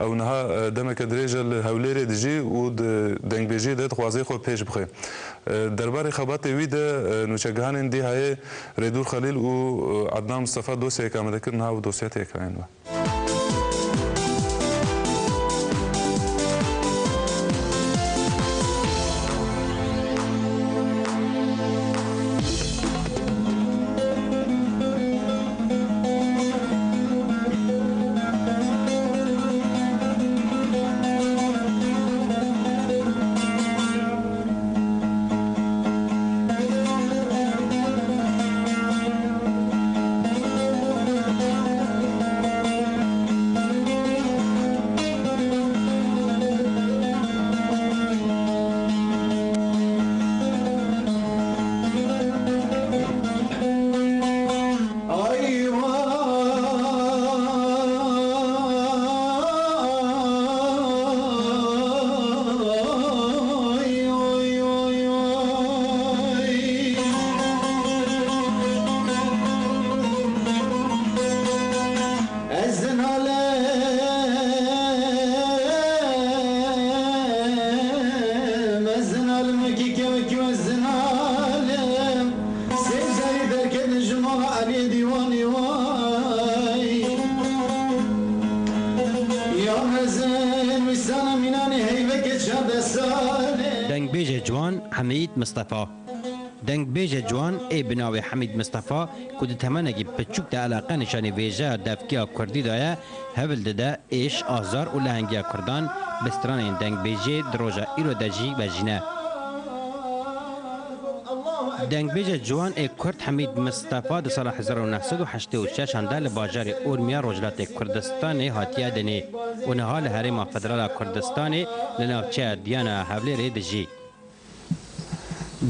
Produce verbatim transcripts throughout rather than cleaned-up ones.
Ew niha, e, demeke dirêj e li Hewlêrê dijî û di dengbêjiyê de dixwaze xwe pêş bixwe. E, derbarê xebatê wî de, e, nûçegihanên Dîhayê Rêdûr Xelîl û, e, Ednan Mistefa dosyayek amade kir, niha ew dosya têkayên we. Ez zinalim, ez zinalim, wekî kewekî ez zinalim. Sê zarî derketin ji mala Eliyê Dîwanê way. Ya mezin wîsana mînanê heyvekê çardeh salê. Dengbêjê ciwan Hemîd Mistefa. Dengbêjê ciwan ê bi navê Hemîd Mistefa ku di temenekî piçûk de eleqe nîşanî vêjeya devkiya kurdî daye, hewl dide êş, azar û lehengiya kurdan bi stranên dengbêjiyê di roja îro de jî vejîne. Dengbêjê ciwan ê kurd Hemîd Mistefa di sala hezar û neh sed û heştê û şeş an de li bajarê Urmiya Rojhilatê Kurdistanê hatiye dinê û niha li Herêma Federal a Kurdistanê li navçeya Diyana Hewlêrê dijî.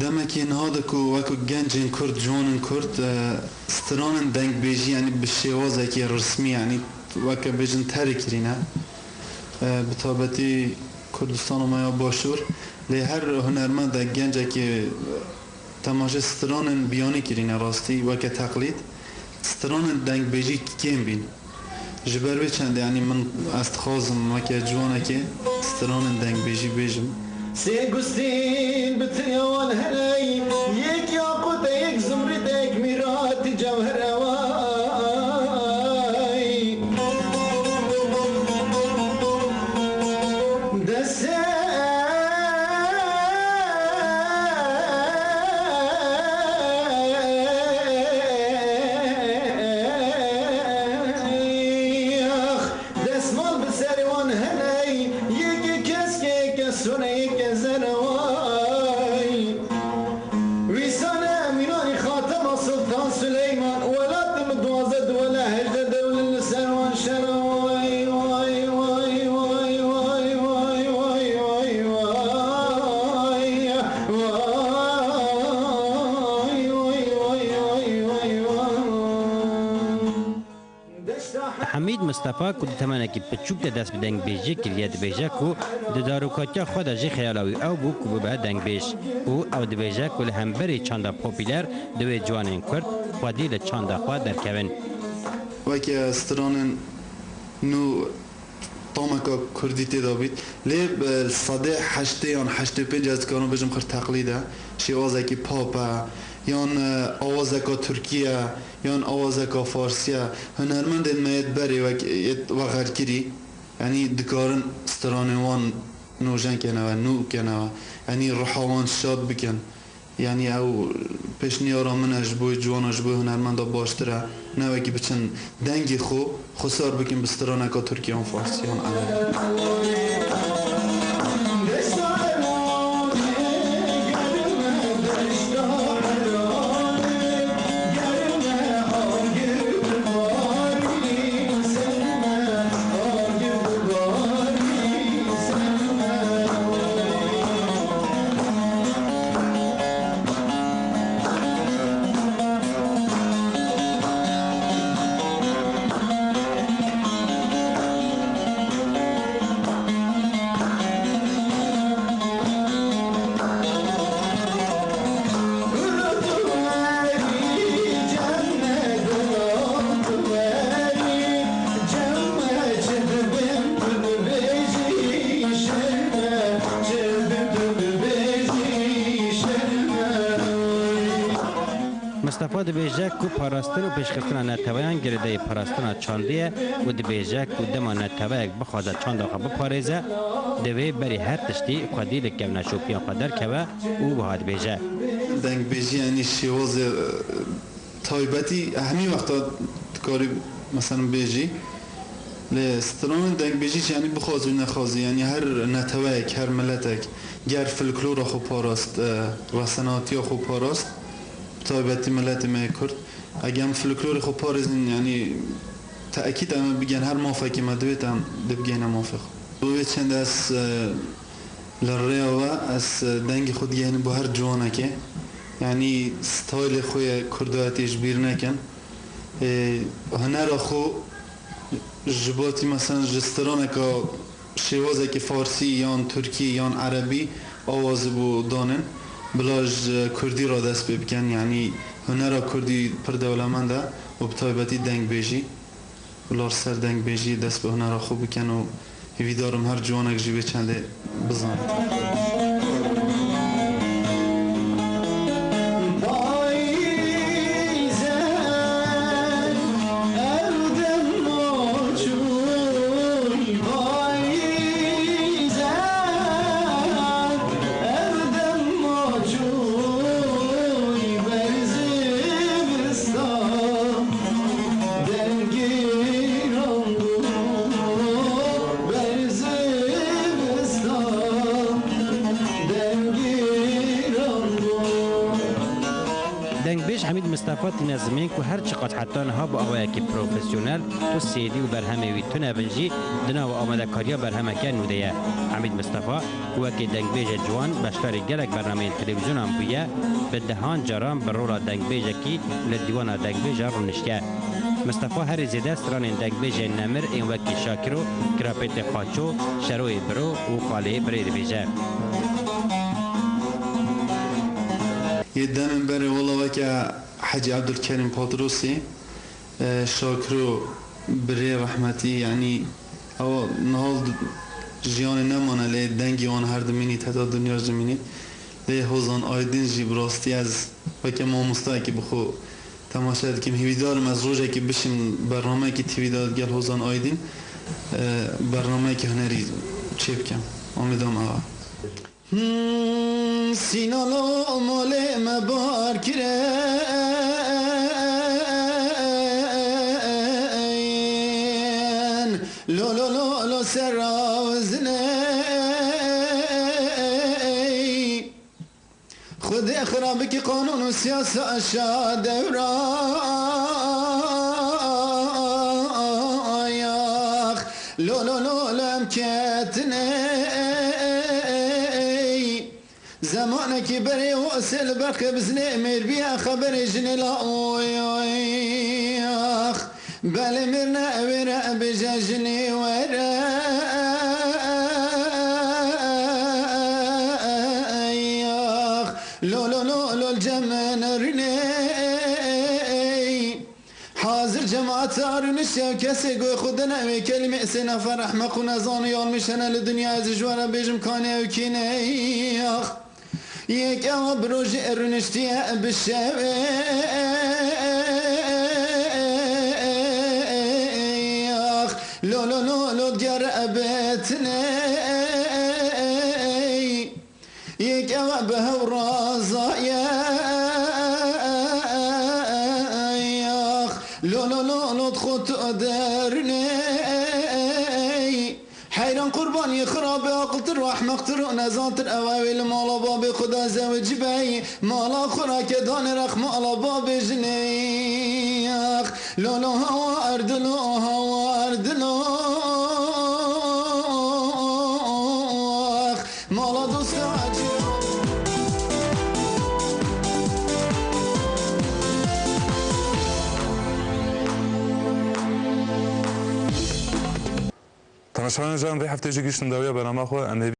Demekê niha de ku wekî gencên Kurd, ciwanên Kurd, e, stranên dengbêjî, yanî bi şêwazekî resmî, yanî weke bêjin terê kirîne, e, bi taybetî Kurdistana me ya Başûr, lê her hunermendek, gencekî, e, temaşe stranên biyanî kirîne rastî, weke teqlîd, stranên dengbêjî kêm bîn. Ji ber vê çendê, yanî min, ez dixwazim weke ciwanekê stranên dengbêjî bêjim. Sê gustîn bi tiriya wan herey, yek yaqût e, yek zimrît e, yek mîratî cewher e way. Destê Destmal bi serê wan hene, yekê kesk e, yekê sone, yekê zere way. Wîsane mînanî Xatema Sultan Suleyman, welatê min duwazdeh dewle, hejdeh dewle li ser wan şer e way, way, way. Hemîd Mistefa ku di temenekî piçûk de dest bi dengbêjiyê kiriye, dibêje ku di zarokatiya xwe de jî xeyala wî ew bû ku bibe dengbêj û ew dibêje ku li hemberî çanda popîler divê ciwanên Kurd xwedî li çanda xwe derkevin. Weke stranên nû tameka kurdî tê de bît. Lê, e, sedê heştê yan heştê pênc ez dikarim bêjim xir teqlîd e. Şêwazekî pop e, yan, e, awazeka tirkî ye, yan awazeka farsî ye. Hunermendên me yê berê wek yê wexerkirî, yanî dikarin stranên wan nûjen kene we, nû kene we. Yanî ruha wan şad bikin. Yanî ew pêşniyara min e ji bo ciwana, ji bo hunermenda baştir e. Ne wekî biçin dengê xwe xwesar bikin bi straneka tirkî yan farsî yan erebî. Xwe dibêje ku parastin û pêşxistina neteweyan girêdayî parastina çandî ye û dibêje ku dema neteweyek bixwaze çanda xwe biparêze, divê berî her tiştî xwedî li kevneşopiyan xwe derkeve û wiha dibêje. Dengbêjî, yanî şêwazê, e, taybetî hemî wexta dikarî, meselen, bêjî. Lê stranên dengbêjî jî, yanî bixwazî û nexwazî, yanî her neteweyek, her miletek ger folklora xwe parast, e, resenatiya xwe parast, bi taybetî miletê me yê Kurd, eger em folklorê xwe parêzin, yanî tekîd em ê bigên her mafekê me divêt em dibigeyne mafê xwe. Bi vê çendê ez, e, Li rêya we ez dengê xwe digihînim bo her ciwanekê. Yanî staylê xwe yê kurdayetê ji bîr nekin. Ê, hunera xwe ji bo tî, meselen, ji straneka şêwazekî farsî yan tirkî yan erebî awazî bo danin, bila ji kurdî re dest pê bikin. Yanî hunera kurdî pir dewlemend e û bi taybetî dengbêjî. Û li ser dengbêjiyê dest bi hunera xwe bikin û hêvîdar im her ciwanek jî vê çendê bizane. Dengbêj Hemîd Mistefa tîne zimên ku her çiqas heta niha bi awayekî profesyonel tu C D û berhemê wî tune bin jî di nava amadekariya berhemeke nû de ye. Hemîd Mistefa, ku wekî dengbêje ciwan beşdarî gelek bernameyên televîzyonan bûye, bi dehan caran bi rola dengbêjekî li dîwana dengbêjan rûniştiye. Mistefa herî zêde stranên dengbêjên nemir ên wekî Şakiro, Kirapêtê Qaço, Şeroyê Biro û Qaleyê Birê dibêje. Yê demên berê wela weke Hecî Ebdulkerîm Patrosî, e, Şakiro Birê rehmetî, yanî ew niha li jiyanê nemane, lê dengê wan her dimînît, heta dinya jî dimînît. Lê Hozan Aydin jî bi rastî ez weke mamostayekî bi xwe temaşe dikim. Hêvîdar im ez rojekê bişim bernameyekî T V de digel Hozan Aydin, e, bernameyekî hunerî çêbikim. Amê dam axa. Hmm, Sînalo malê me bar kirin. Lo, lo, lo, lo, serra zinê. Xwedê xira bikî qanûn û siyasa şa dewra. Ax, lo, lo, lo, lo, em ketine. Zemanekî berê û sê li berxê bizinê mêr bîye xeberê jinê la oy, oy, ax. Belê mêr ne wêre bêje jinê were, ax. Lo, lo, lo, lo, cem nerine. Hazir cemaat ariniş ya kesê goy xwe dene wê kelimê sê nefer rehme xwe nezan û yanlış hene li dinyayê ez ji we re bêjim kanê ew kî ne yax. Yek ewa bi rojê rûniştiye bi şevê yax. Lo, lo, lo, lo, diyar ebetine. Yek ew bi hew razaye yax. Lo, lo, lo, lo, xwe tu derine. Heyran qurbanî xirabe aqiltir û ehmeqtir û nezantir ew e wê li mala babê xwe de zewicî bey. Mala xwe rake danê rex mala babê jinê yax. Lo, lo, hawa erdilo, hawa erdilo. Mala dosta acı. Temaşevanên can vê heftê jî gihiştin dawiya bernama xwe. Em ê